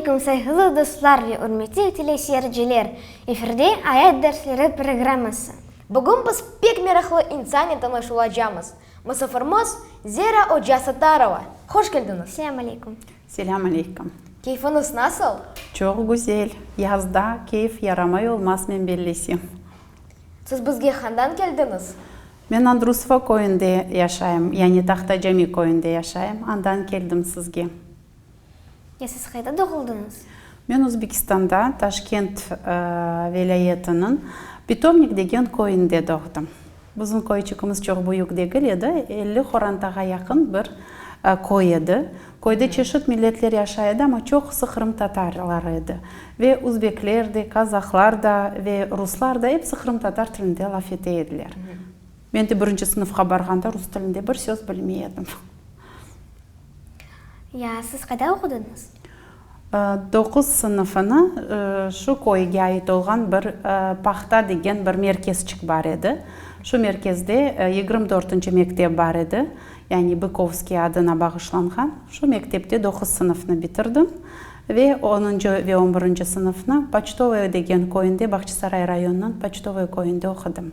aleyküm, sayğılı dostlar ve ürmetli teleseyirciler! Efirde Ayat dersleri programması. Bugün biz pek meraqlı insannen tanış olacamız. Musafirimiz, Zera oca Sattarova. Hoş keldiñiz! Selâm aleyküm! Selâm aleyküm! Keyfiñiz nasıl? Çoq güzel! Yazda keyf yaramay olmaz, men bellesem. Siz bizge handan keldiñiz? Men Andrusova köyünde yaşayım, yani Tahta Cami köyünde yaşayım. Andan keldim sizge. Ya siz qayda doğuldıñız? Men Özbekistanda, Taşkent vilâyetiniñ Pitomnik degen köyünde doğdım. Bizim köyçigimiz çoq büyük degil edi, 50 qorantağa yaqın bir köy edi. Köyde çeşit milletler yaşay edi, amma çoqusı qırımtatarlar edi. Ve uzbekler de, kazahlar da ve ruslar da episi qırımtatar tilinde laf ete ediler. Men de birinci sınıfqa barğanda rus tilinde bir söz bilmey edim. Ya siz qayda oqudıñız? Doquz sınıfını şu köyge ait olğan bir Pahta degen bir merkezçik bar edi. Şu merkezde 24-nci mektep bar edi, yani Bıkovskiy adına bağışlanğan. Şu mektepte doquz sınıfnı bitirdim ve onuncı ve on birinci sınıfnı Poçtovoye degen köyünde, Bağçasaray rayonınıñ Poçtovoye köyünde oqudım.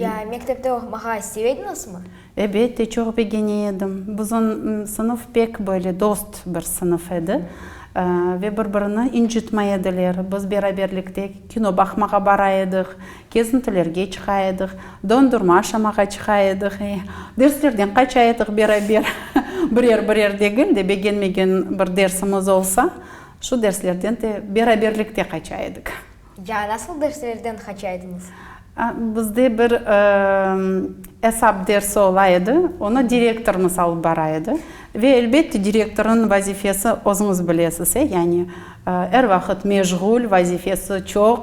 Ya mektepte oqumağa seve ediñizmi? Elbette, çoq begene edim. Bizim sınıf pek böyle dost bir sınıf edi ve bir-birini incıtmay ediler. Biz beraberlikte kino baqmağa bara edik, kezintilerge çıqa edik, dondurma aşamağa çıqa edik, derslerden qaça edik beraber. Birer-birer degil de, begenmegen bir dersimiz olsa, şu derslerden de beraberlikte qaça edik. Ya nasıl derslerden qaça ediñiz? Bizde bir esap dersi ola edi, onı direktorımız alıp bara edi. Ve, elbette, direktornıñ vazifesi, özüñiz bilesiz, e, yani er vaqıt meşğul, vazifesi çoq.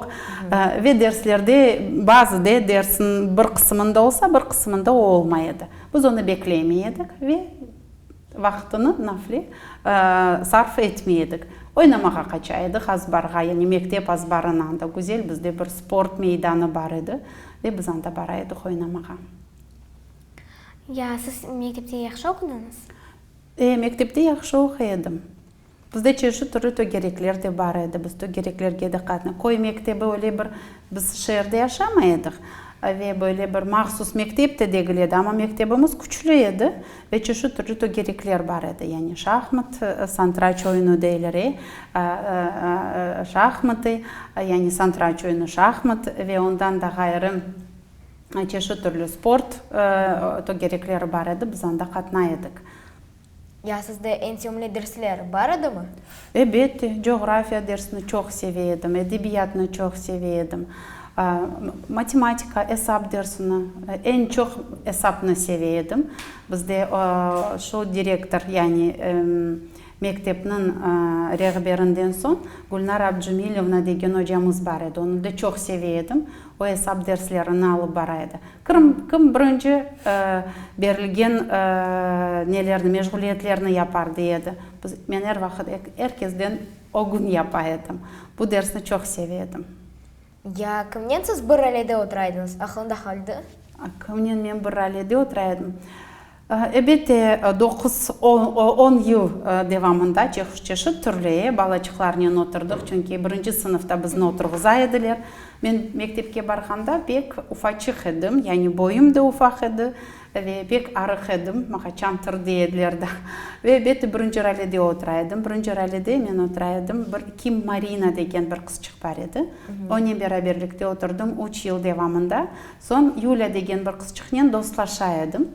Ve derslerde bazıda dersiñ bir qısımında olsa, bir qısımında o olmay edi. Biz onı beklemey edik ve Vaqtını nafle sarf etmey edik. Oynamağa qaça edik azbarğa, yani mektep azbarına, anda güzel bizde bir sport meydanı bar edi ve biz anda bara edik oynamağa. Ya siz mektepte yahşı oqudıñız? E, mektepte yahşı oquy edim. Bizde çeşit türlü tögerekler de bar edi, biz tögereklerge de qatna. Köy mektebi öyle bir, biz şeerde yaşamay edik ve böyle bir mahsus mektep de degil edi, amma mektebimiz küçlü edi ve çeşit türlü tögerekler bar edi, yani şahmat, santraç oyunı deyler, e, şahmatı, yani santraç oyunı, şahmat ve ondan da ğayrı çeşit türlü sport tögerekleri bar edi, biz anda qatnay edik. Ya sizde eñ sevimli dersler bar edimi? Elbette, coğrafiya dersini çoq seve edim, edebiyatnı çoq seve edim. Matematika, esap dersini, eñ çoq esapnı seve edim. Bizde şu direktor, yani mektepniñ rehberinden soñ Gülnara Abcemilevna degen ocamız bar edi, onı da çoq seve edim. O esap derslerini alıp bara edi. Kim, kim birinci berilgen nelerni, meşğuliyetlerni yapar, dey edi. Biz, men er vaqıt er kesden ögün yapa edim. Bu dersni çoq seve edim. Ya kimnen siz bir ralede otura ediñiz, aqlıñda qaldı? Kimnen men bir ralede otura edim? Elbette, doquz, on yıl devamında çeşit türlü balaçıqlarnen oturdıq, çünki birinci sınıfta bizni oturğıza ediler. Men mektepke barğanda pek ufaçıq edim, yani boyum da ufaq edi ve pek arıq edim, maña çantır dey ediler da. Ve elbette, birinci ralede otura edim. Birinci ralede men otura edim, bir Kim Marina degen bir qızçıq bar edi, onen beraberlikte oturdım üç yıl devamında. Soñ Yulâ degen bir qızçıqnen dostlaşa edim.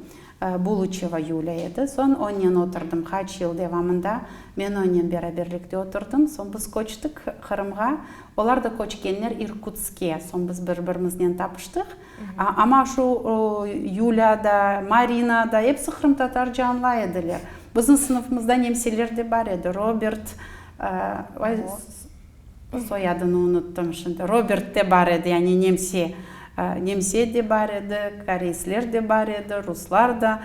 Buluçeva Yulâ edi. Soñ onen oturdım qaç yıl devamında. Men onen beraberlikte oturdım. Soñ biz köçtik Qırımğa. Olar da köçkenler İrkutskke. Soñ biz bir-birimiznen tapıştıq. Amma şu Yulâ da, Marina da, episi qırımtatarca añlay ediler. Bizim sınıfımızda nemseler de bar edi. Robert, Soyadını unuttım şimdi. Robert de bar edi, yani nemse. Nemse de bar edi, koreysler de bar edi, ruslar da,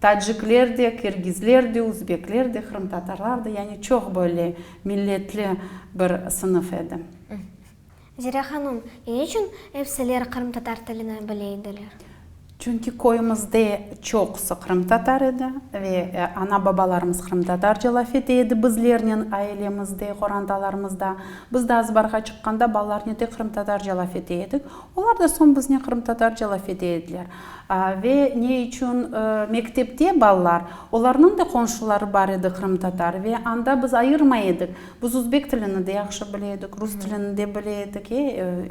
tacikler de, kirgizler de, uzbekler de, qırımtatarlar da, yani çoq böyle milletli bir sınıf edi. Zera hanım, ne içün epsiler qırımtatar tilini bile ediler? Çünki köyümizde çoqusı qırımtatar edi ve ana-babalarımız qırımtatarca laf ete edi bizlernen, ailemizde, qorantalarımızda. Biz de azbarğa çıqqanda balalarnen tek qırımtatarca laf ete edik. Olar da soñ biznen qırımtatarca laf ete ediler. Ve ne içün mektepte balalar, olarnıñ da qonşuları bar edi qırımtatar ve anda biz ayırmay edik. Biz uzbek tilini de yahşı bile edik, rus tilini de bile edik,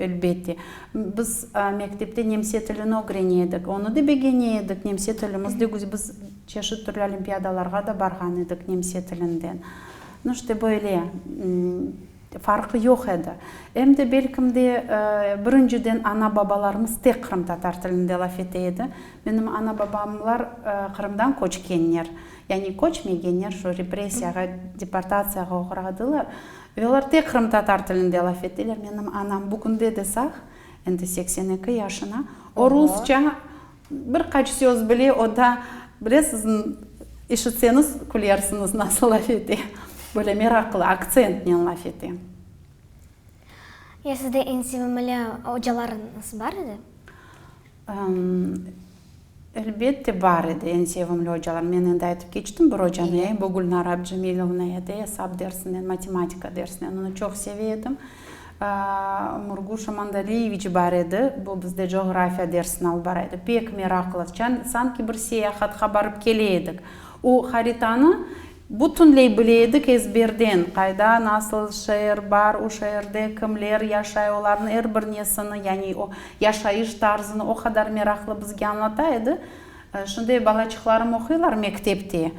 elbette. Biz mektepte nemse tilini ögrene edik, onı da begene edik, nemse tilimiz de güzel, biz çeşit türlü olimpiadalarğa da barğan edik nemse tilinden. Nu, işte, böyle, farqı yoq edi. Em de, belkim de, birinciden ana-babalarımız tek qırımtatar tilinde laf ete edi. Menim ana-babamlar Qırımdan köçkenler, yani köçmegenler, şu repressiyağa, deportatsiyağa oğradılar. Ve olar tek qırımtatar tilinde laf eteler. Menim anam bugünde de sağ, endi 82 yaşına. O rusça bir qaç söz bile, o da, bilesiz, işitseñiz külersiñiz, nasıl laf ete. Böyle meraqlı, aktsentnen laf ete. Ya sizde eñ sevimli ocalarıñız bar edi? Elbette, bar edi eñ sevimli ocalarım. Men endi aytıp keçtim bir ocanı, bu Gülnara Abcemilovna edi, esap dersinden, matematika dersinden. Onı çoq seve edim. Murguşa Mandaliyeviç bar edi, bu bizde coğrafiya dersini alıp bara edi. Pek meraqlı, sanki bir seyahatqa barıp kele edik. O haritanı Bütünley bile edik ezberden, qayda, nasıl şeer bar, o şeerde kimler yaşay, olarnıñ er bir nesini, yani o yaşayış tarzını o qadar meraqlı bizge añlata edi. Şimdi balaçıqlarım oquylar mektepte,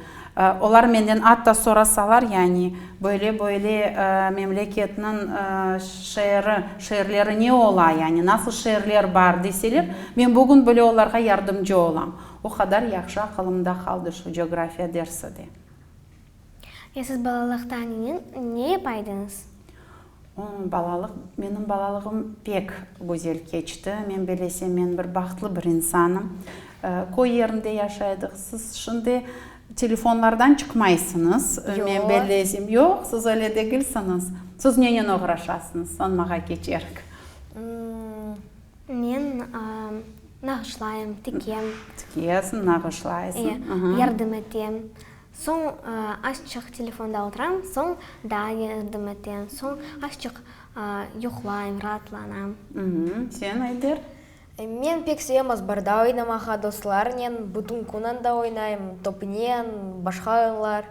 olar menden atta sorasalar, yani böyle böyle memleketniñ şeeri, şeerleri ne ola, yani nasıl şeerler bar deseler, men bugün bile olarğa yardımcı olam. O qadar yahşı aqılımda qaldı şu cografiya dersi de. Ya siz balalıqta nenen, ne yapa ediñiz? O, balalıq, menim balalığım pek güzel keçti. Men belesem, men bir bahtlı bir insanım. Köy yerinde yaşay edik. Siz şimdi telefonlardan çıqmaysıñız, men bellesem. Yoq, siz öyle degilsiñiz. Siz nenen oğraşasıñız? Soñ mağa keçerik. Men nağışlayım, tikem. Tikesiñ, nağışlaysıñ. E, yardım etem. Soñ azçıq telefonda oturam, soñ daa yardım etem, soñ azçıq yuqlayım, raatlanam. Sen, Ayder? Men pek sevem azbarda oynamağa dostlarnen, bütün kün anda oynayım, topnen, başqa oyunlar.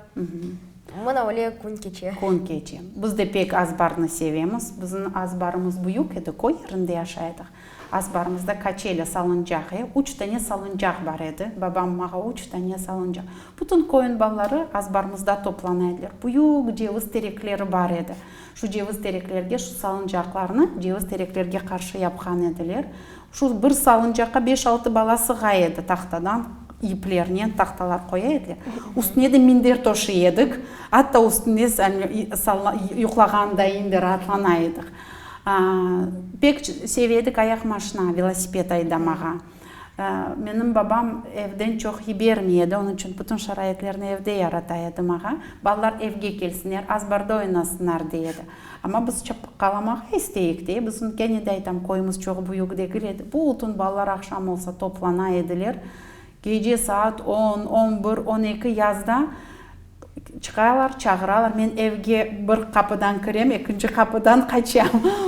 Mına öyle kün keçe. Kün keçe. Biz de pek azbarnı sevemiz. Bizim azbarımız büyük edi, köy yerinde yaşay edik. Azbarımızda kaçelya, salıncaq, e, üç tane salıncaq bar edi. Babam mağa üç tane salıncaq. Bütün köyün balaları azbarımızda toplana ediler. Büyük ceviz terekleri bar edi. Şu ceviz tereklerge şu salıncaqlarnı ceviz tereklerge qarşı yapqan ediler. Şu bir salıncaqqa beş-altı bala sığa edi tahtadan, yiplernen tahtalar qoya ediler. Üstüne de minder toşuy edik. Atta üstünde yuqlağan dayın da raatlana edik. Pek seve edik ayaq maşina, velosiped aydamağa. Menim babam evden çoq yibermey edi, onıñ içün bütün şaraitlerni evde yarata edi mağa. Balalar evge kelsinler, azbarda oynasınlar, dey edi. Amma biz çapqalamağa isteyik, dey. Bizim, kene de aytam, köyümiz çoq büyük degil edi. Bütün balalar aqşam olsa toplana ediler. Gece saat on, on bir, on eki yazda çıqalar, çağıralar. Men evge bir qapıdan kirem, ekinci qapıdan qaçam.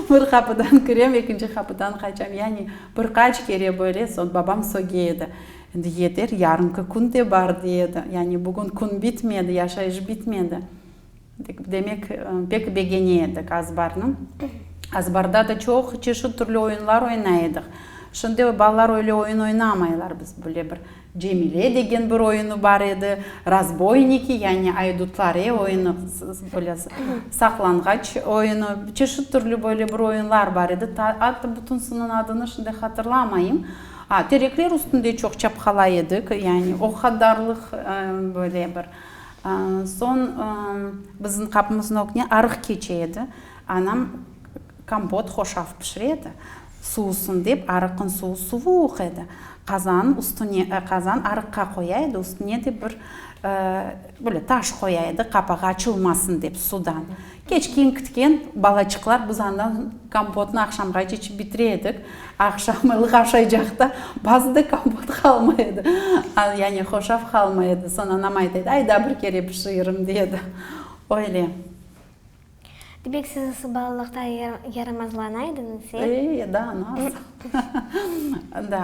Bir qapıdan kirem, ekinci qapıdan qaçam. Yani bir qaç kere böyle, soñ babam söge edi. Endi yeter, yarınki kün de bar, dey edi. Yani bugün kün bitmedi, yaşayış bitmedi. Demek, pek begene edik azbarnı. Azbarda da çoq çeşit türlü oyunlar oynay edik. Şimdi balalar öyle oyun oynamaylar. Biz böyle bir Cemile degen bir oyunı bar edi, Razboyniki, yani aydutlar, e, oyunı, böyle saqlanğaç oyunı, çeşit türlü böyle bir oyunlar bar edi. Atta bütünsiniñ adını şimdi hatırlamayım. A, terekler üstünde çoq çapqalay edik, yani o qadarlıq böyle bir. Soñ bizim qapımıznıñ ögüne arıq keçe edi. Anam kompot, hoşaf pişire edi. Suvusın dep, arıqın suvu suvuq edi. Qazan üstüne, qazan arıqqa qoya edi, üstüne de bir, böyle taş qoya edi, qapağı açılmasın dep sudan. Keçken kitken balaçıqlar biz andan kompotnı aqşamğace içip bitire edik. Aqşam ılıq aşaycaqta bazıda kompot qalmay edi, yani hoşaf qalmay edi. Soñ anam ayta edi, ayda bir kere pişirim, dey edi. Öyle. Demek, siz balalıqta yaramazlana ediñiz, e? E, da, nasıl? Da.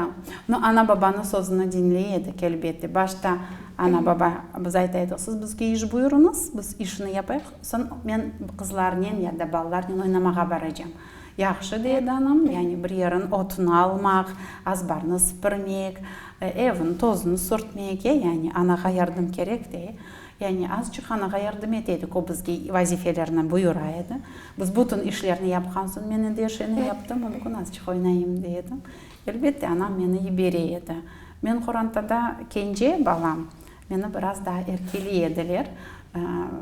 No, ana-babanıñ sözüni diñley edik, elbette. Başta ana-baba, biz ayta edik, siz bizge iş buyurıñız, biz işni yapayıq, soñ men qızlarnen ya da balalarnen oynamağa baracam. Yahşı, dey edi anam, yani bir yerin otunu almaq, azbarnı sipirmek, evniñ tozunı sürtmek, e, yani anağa yardım kerek, dey. Yani azıcıq anağa yardım ete edik, o bizge vazifelerni buyura edi. Biz bütün işlerni yapqan soñ, men endi er şeyni yaptım, mümkün azıcıq oynayım, dey edim. Elbette, anam meni yibere edi. Men qorantada kence balam, meni biraz daa erkeley ediler.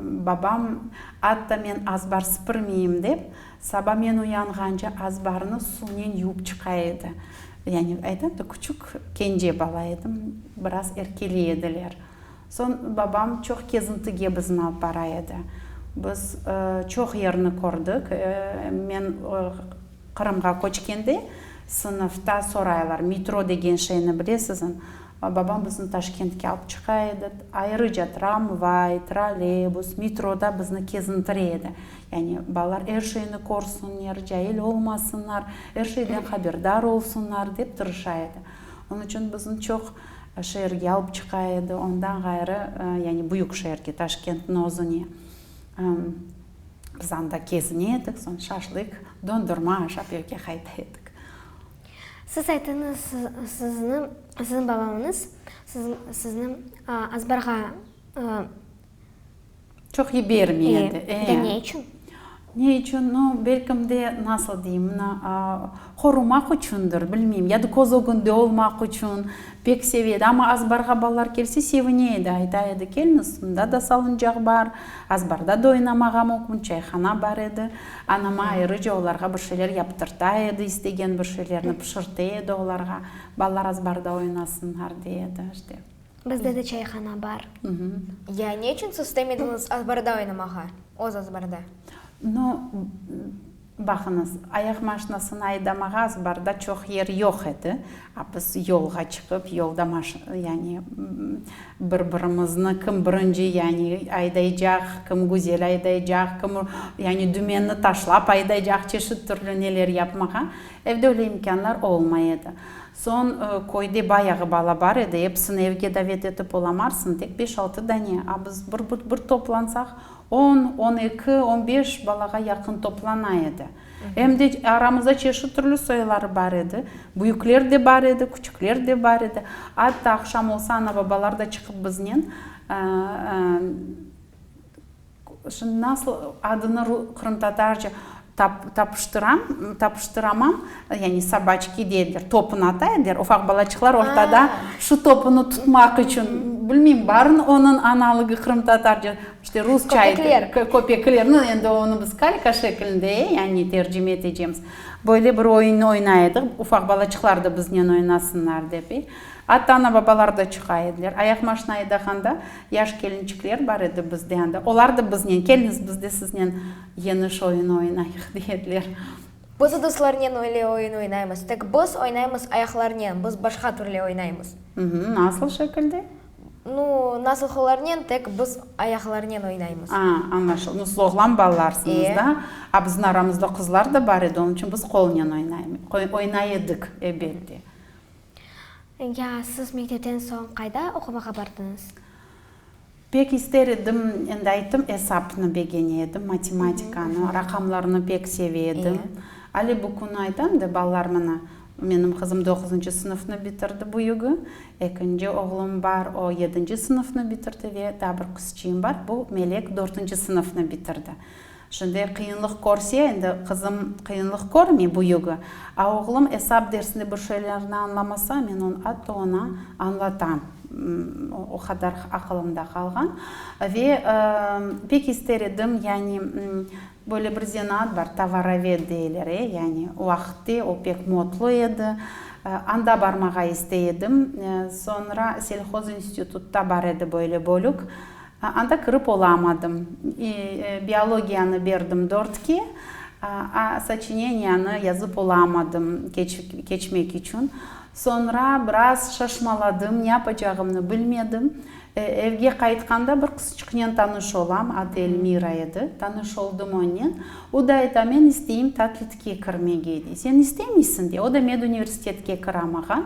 Babam, atta men azbar sipirmeyim dep, saba men uyanğance azbarnı suvnen yuvıp çıqa edi. Yani, aytam da, küçük kence bala edim, biraz erkeley ediler. Soñ babam çoq kezintige bizni alıp bara edi. Biz çoq yerni kördik. Men Qırımğa köçkende sınıfta soraylar, metro degen şeyni bilesizmi? Babam bizni Taşkentke alıp çıqa edi. Ayrıca tramvay, trolleybus, metroda bizni kezintire edi. Yani balalar er şeyni körsünler, cail olmasınlar, er şeyden haberdar olsunlar dep tırışa edi. Onıñ içün bizni çoq Şeerge alıp çıqa edi, ondan ğayrı, yani büyük şeerge, Taşkentniñ özüne. Biz anda kezine edik, soñ şaşlık, dondurma aşap evge qayta edik. Siz ayttıñız, sizni, siziñ babañız sizni azbarğa Çoq yibermey edi. E, de ne içün? Ne içün? Nu, belkim de, nasıl deyim, mına, qorumaq içündir, bilmeyim, ya da köz ögünde olmaq içün pek seve edi. Amma azbarğa balalar kelse, sevine edi, ayta edi, keliñiz, mında da salıncaq bar, azbarda da oynamağa mümkün, çayhana bar edi. Anama ayrıca olarğa bir şeyler yaptırta edi, istegen bir şeylerni pişirte edi olarğa, balalar azbarda oynasınlar, dey edi, işte. Bizde de çayhana bar. Ya ne içün siz istemediñiz azbarda oynamağa, öz azbarda? Nu, baqıñız, ayaq maşinasını aydamağa azbarda çoq yer yoq edi. A biz yolğa çıqıp, yolda maş, yani bir-birimizni kim birinci, yani aydaycaq, kim güzel aydaycaq, kim, yani dümenni taşlap aydaycaq, çeşit türlü neler yapmağa, evde öyle imkânlar olmay edi. Soñ, köyde bayağı bala bar edi, episini evge davet etip olamarsıñ, tek beş-altı dane, a biz bir bir toplansaq, on, on eki, on beş balağa yaqın toplana edi. Em de aramızda çeşit türlü soyları bar edi, büyükler de bar edi, küçükler de bar edi. Atta aqşam olsa, ana-babalar da çıqıp biznen, Şimdi nasıl adını qırımtatarca tapıştıram, tapıştıramam, yani sobaçki deydiler, topun ata ediler, ufaq balaçıqlar ortada şu topunı tutmaq içün, bilmeyim, barmı onıñ analogı qırımtatarca, işte rusça ayta, köpekler, nu, endi onı biz kalka şeklinde, yani tercime etecemiz. Böyle bir oyunnı oynay edik, ufaq balaçıqlar da biznen oynasınlar dep. Atta ana-babalar da çıqa ediler. Ayaq maşina aydağanda yaş kelinçikler bar edi bizde anda. Olar da biznen, Keliñiz, biz de siznen yeniş oyun oynayıq, dey ediler. Biz de dostlarnen öyle oyun oynaymız. Tek biz oynaymız ayaqlarnen, biz başqa türlü oynaymız. Nasıl şekilde? Nu, nasıl qollarnen, tek biz ayaqlarnen oynaymız. A, añlaşıldı. Nu, siz oğlan balarsıñız da. A bizim aramızda qızlar da bar edi, onıñ içün biz qolnen oynay edik, elbette. Ya siz mektepten soñ qayda oqumağa bardıñız? Pek ister edim, endi ayttım, esapnı begene edim, matematikanı, raqamlarnı pek seve edim. Ale bu künü aytam da, balalar mına, menim qızım doquzıncı sınıfnı bitirdi büyügi, ekinci oğlum bar, o yedinci sınıfnı bitirdi ve daa bir qızçıyım bar, bu Melek dörtünci sınıfnı bitirdi. Şimdi qıyınlıq körse, endi qızım qıyınlıq körmey, büyügi, a oğlum esap dersinde bir şeylerni añlamasa, men onı atta oña añlatam. O qadar aqılımda qalğan. Ve pek ister edim, yani böyle bir zenaat bar, tovaroved deyler, e, yani o vaqıtte o pek modlı edi. Anda barmağa istey edim. Soñra selhozinstitutta bar edi böyle bölük. Anda kirip olamadım. Biologiyanı berdim dörtke, a soçineniyanı yazıp olamadım keçmek içün. Soñra biraz şaşmaladım, ne yapacağımnı bilmedim. Evge qaytqanda bir qızçıqnen tanış olam, adı Elmira edi. Tanış oldım onnen. O da ayta, men isteyim Tatlitke kirmege, dey. Sen istemeysiñ, dey. O da meduniversitetke kiramağan.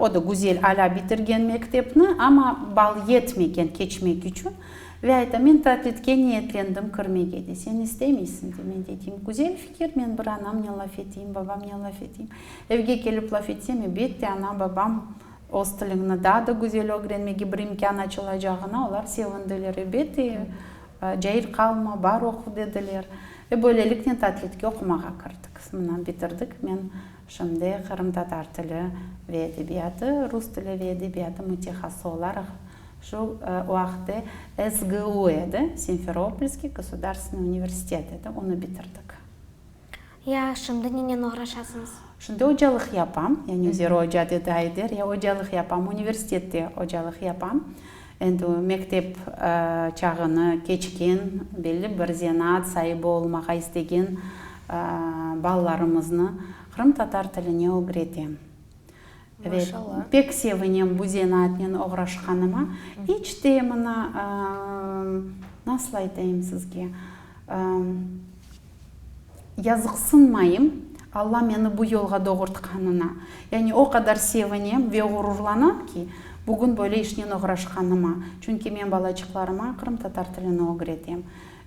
O da güzel alâ bitirgen mektepni, amma bal yetmegen keçmek içün. Ve ayta, men tatlitke niyetlendim kirmege, dey. Sen istemeysiñ, dey. Men de deyim, güzel fikir, men bir anamnen laf eteyim, babamnen laf eteyim. Evge kelip laf etsem, ebette, ana, babam öz tiliñni daa da güzel ögrenmege bir imkân açılacağına olar sevindiler. Ebette, cail qalma, bar oqu, dediler. Ve böyleliknen tatlitke oqumağa kirdik. Mına, bitirdik. Men Şimdi qırımtatar tili ve edebiyatı, rus tili ve edebiyatı mütehassısı olaraq şu vaqıtte SGU edi, Simferopolskiy gosudarstvenniy universitet edi, onı bitirdik. Ya şimdi nenen oğraşasıñız? Şimdi ocalıq yapam, yani üzeri oca dedi Ayder, ya ocalıq yapam, universitette ocalıq yapam. Endi mektep çağını keçken, belli bir zenaat saibi olmağa istegen balalarımıznı qırımtatar tiline ögretem. Ve pek sevinem bu zenaatnen oğraşqanıma. İç de mına, nasıl aytayım sizge, Yazıqsınmayım, Alla meni bu yolğa doğurtqanına. Yani o qadar sevinem ve ğururlanam ki, bugün böyle işnen oğraşqanıma. Çünki men balaçıqlarıma qırımtatar tilini ögretem.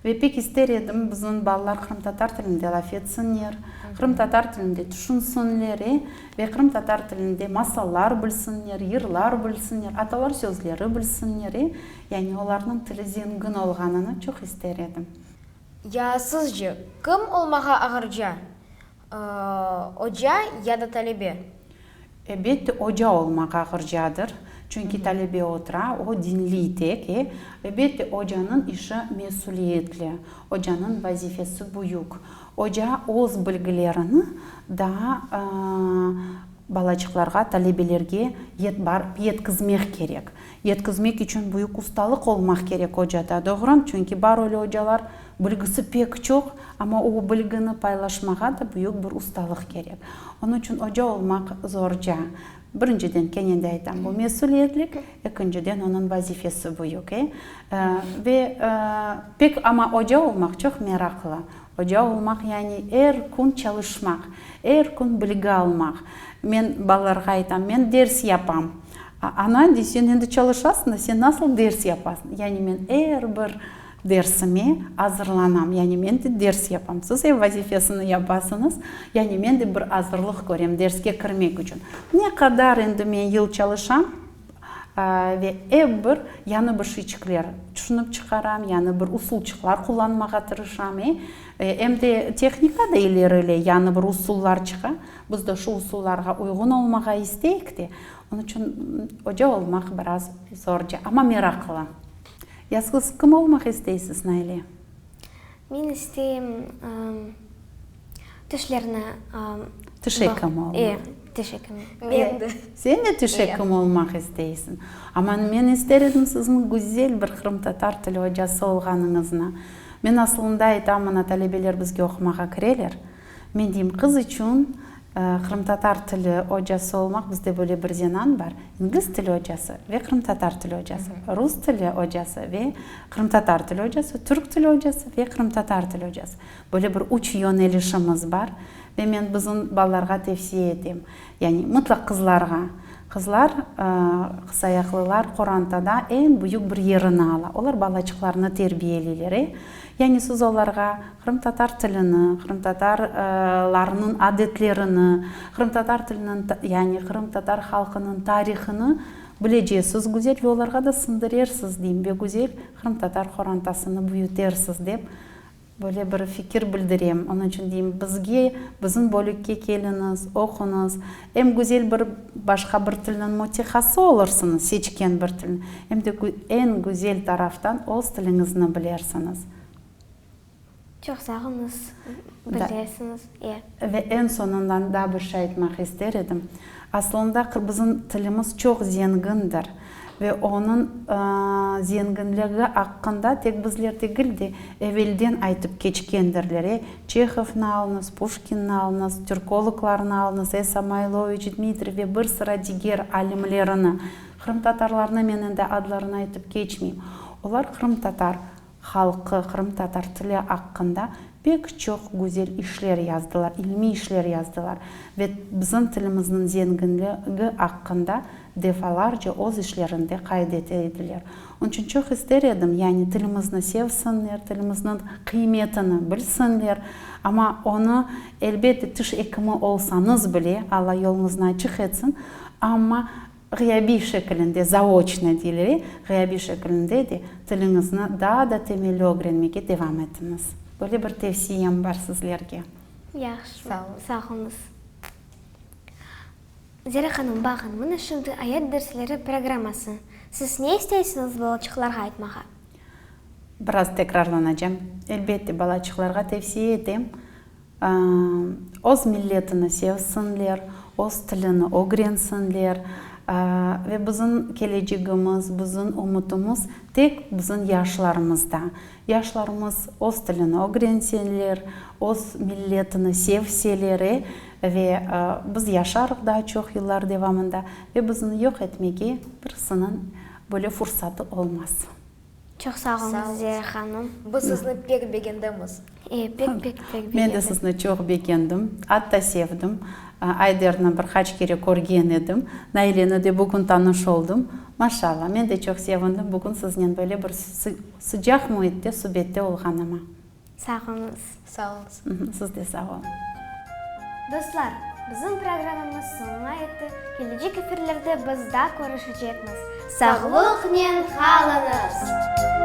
Ve pek ister edim, bizim balalar qırımtatar tilinde laf etsinler, qırımtatar tilinde tüşünsinler, e, ve qırımtatar tilinde masallar bilsinler, yırlar bilsinler, atalar sözleri bilsinler, e. Yani olarnıñ tili zengin olğanını çoq ister edim. Ya sizce, kim olmağa ağırca, oca ya da talebe? Elbette, oca olmaq ağırcadır, çünki talebe otura, o diñliy tek, e. Elbette, ocanıñ işi mesüliyetli, ocanıñ vazifesi büyük. Oca öz bilgilerini daa balaçıqlarğa, talebelerge barıp yetkizmek kerek. Yetkizmek içün büyük ustalıq olmaq kerek ocada, doğru? Çünki bar öyle ocalar, bilgisi pek çoq, amma o bilgini paylaşmağa da büyük bir ustalıq kerek. Onıñ içün oca olmaq zorca. Birinciden, kene de aytam, bu mesüliyetlik, ekinciden, onıñ vazifesi büyük, e. Ve pek, amma oca olmaq çoq meraqlı. Oca olmaq, yani er kün çalışmaq, er kün bilgi almaq. Men balalarğa aytam, men ders yapam. Ana, dey, sen endi çalışasıñ da, sen nasıl ders yapasıñ? Yani men er bir dersime azırlanam, yani men de ders yapam. Siz ev vazifesini yapasıñız, yani men de bir azırlıq körem derske kirmek içün. Ne qadar endi men yıl çalışam, Ve ep bir yañı bir şeyçikler tüşünip çıqaram, yañı bir usulçıqlar qullanmağa tırışam. Em de tehnika da ilerile, yañı bir usullar çıqa. Biz de şu usullarğa uyğun olmağa isteyik de, onıñ içün oca olmaq biraz zorca, amma meraqlı. Ya siz kim olmaq isteysiz, Naile? Men isteyim tişlerni. Tiş ekimi olmaq. E, tiş ekimi. Men de. Sen de tiş ekimi olmaq isteysiñ. Amma men ister edim siziñ güzel bir qırımtatar tili ocası olğanıñıznı. Men asılında aytam, mına talebeler bizge oqumağa kireler. Men deyim, qız içün qırımtatar tili ocası olmaq, bizde böyle bir zenan bar, ingliz tili ocası ve qırımtatar tili ocası, rus tili ocası ve qırımtatar tili ocası, türk tili ocası ve qırımtatar tili ocası. Böyle bir üç yönelişimiz bar ve men bizim balalarğa tevsiye etem, yani mıtlaq qızlarğa. Qızlar, qısayaqlılar qorantada eñ büyük bir yerini ala. Olar balaçıqlarını terbiyeleyler, e. Yani siz olarğa qırımtatar tilini, qırımtatarlarnıñ adetlerini, qırımtatar tiliniñ, yani qırımtatar halqınıñ tarihını bilecesiz güzel ve olarğa da siñdirersiz, deyim, ve güzel qırımtatar qorantasını büyütersiz, dep. Böyle bir fikir bildirem. Onıñ içün deyim, bizge, bizim bölükke keliñiz, oquñız. Em güzel bir başqa bir tilniñ mütehası olursıñız, seçken bir tilniñ, em de eñ güzel taraftan öz tiliñizni bilersiñiz. Çoq sağ oluñız, bildiresiñiz, e. Ve eñ soñundan daa bir şey aytmaq ister edim. Aslında bizim tilimiz çoq zengindir ve onıñ zenginligi aqqında tek bizler degil de, evelden aytıp keçkendirler, e. Çehovnı alıñız, Puşkinni alıñız, türkologlarnı alıñız, E. Samoyloviç, Dmitriy ve bir sıra diger alimlerini, qırımtatarlarnı men endi adlarını aytıp keçmeyim, olar qırımtatar halqı, qırımtatar tili aqqında pek çoq güzel işler yazdılar, ilmiy işler yazdılar ve bizim tilimizniñ zenginligi aqqında defalarca öz işlerinde qayd ete ediler. Onıñ içün çoq ister edim, yani tilimizni sevsinler, tilimizniñ qıymetini bilsinler, amma onı, elbette, tiş ekimi olsañız bile, Alla yoluñıznı açıq etsin, amma Ğıyabiy şekilinde, zaoçno deyler, ğıyabiy şekilinde de tiliñizni daa da temelli ögrenmege devam etiñiz. Böyle bir tevsiyem bar sizlerge. Yahşı, sağ oluñız. Zera hanım, baqın, mına şimdi Ayat dersleri programması. Siz ne isteysiñiz balaçıqlarğa aytmağa? Biraz tekrarlanacam. Elbette, balaçıqlarğa tevsiye etem, Öz milletini sevsinler, öz tilini ögrensinler ve bizim kelecegimiz, bizim ümütimiz tek bizim yaşlarımızda. Yaşlarımız öz tilini ögrenseler, öz milletini sevseler ve biz yaşarıq daa çoq yıllar devamında ve bizni yoq etmege birisiniñ böyle fursatı olmaz. Çoq sağ oluñız, Zera hanım. Biz sizni pek begendimiz. E, pek, pek, pek begendim. Men de sizni çoq begendim, atta sevdim. Ayderni bir qaç kere körgen edim. Naileni de bugün tanış oldım. Maşallah, men de çoq sevindim bugün siznen böyle bir sıcaq müitte subette olğanıma. Sağ oluñız. Sağ oluñız. Siz de sağ oluñ. Dostlar, bizim programmamız soñuna yetti, kelecek efirlerde biz daa körüşecekmiz. Sağlıqnen qalıñız!